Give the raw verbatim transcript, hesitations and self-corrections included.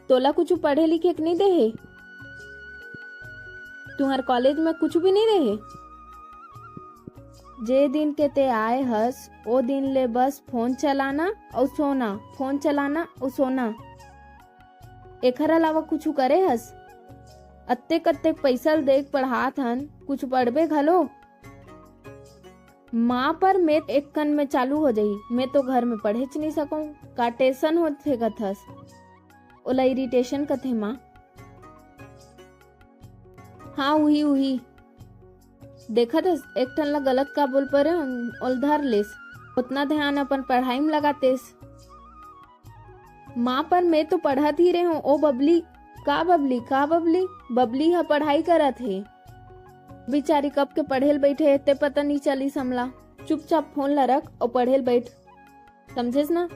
तोला कुछ पढ़े लिखे के नहीं दे हे? तुहर कॉलेज में कुछ भी नहीं रहे? जे दिन के ते आए हस, ओ दिन ले बस फोन चलाना अउ सोना, फोन चलाना अउ सोना। एखर अलावा कुछु करे हस? अत्ते कत्ते पैसा ल देख पढ़ात हन, कुछ पढ़बे घलो? माँ, पर मैं एक कन में चालू हो जाही, मैं तो घर में पढ़ेच नहीं सकूं। का टेंशन होथे कथस? ओला इरिटेशन कथे माँ। हाँ, उही, उही। देखत हस, एक ठन ला गलत का बोल परे, ओल धर लेस। उतना ध्यान अपन पढ़ाई में लगातेस। माँ, पर मैं तो पढ़त ही रहे हूँ। ओ बबली, का बबली, का बबली? बबली ह पढ़ाई करत हे। बिचारी कब के पढ़े ल बैठे हे, ते पता नहीं चलिस हमला। चुपचाप फोन ला रख अउ पढ़े ल बैठ, समझेस ना?